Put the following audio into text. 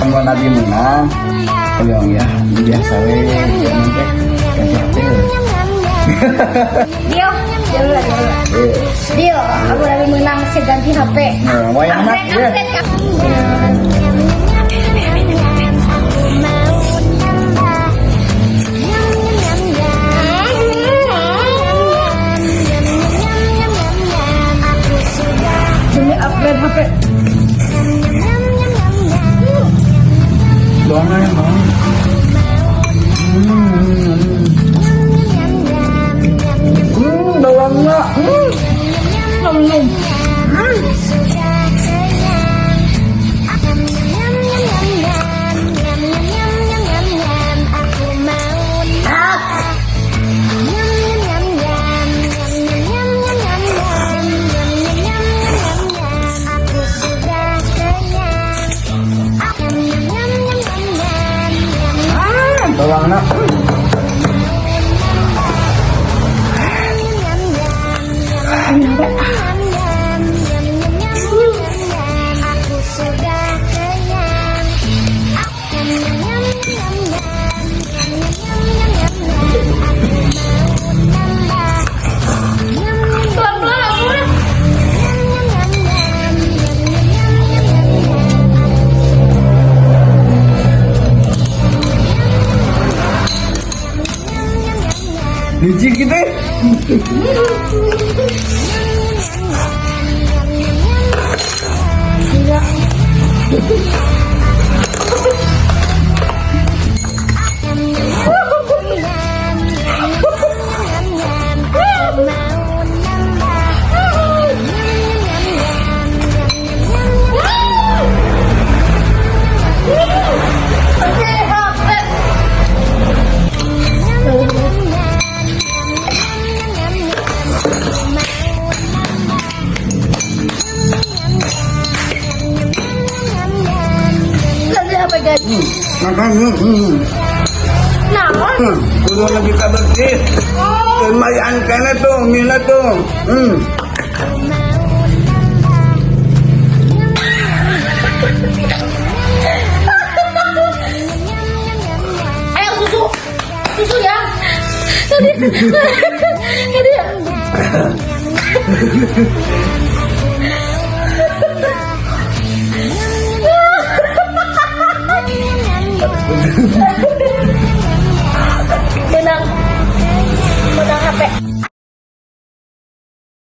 Lamun abi menang, hoyong ya biasa we ya teh ganti HP. Deal, deal lah, deal lah. Eh, Deal, aku lagi menang si ganti HP. Nah, wayahna Upgrade, ya. Upgrade, upgrade. Demi upgrade HP. Bawangnya ya, bawang. Bawangnya. Nom nom. Ah, Bawangnya. Pelan-pelan aku lah. Hiji gitu. Iya. Oke, HP. Ganti HP, guys. Makan. Nah, Kudu lagi bersih. Oh. Lumayan kene tuh, mie tuh. Ayo susu. Susu ya. Tadi. Tadi.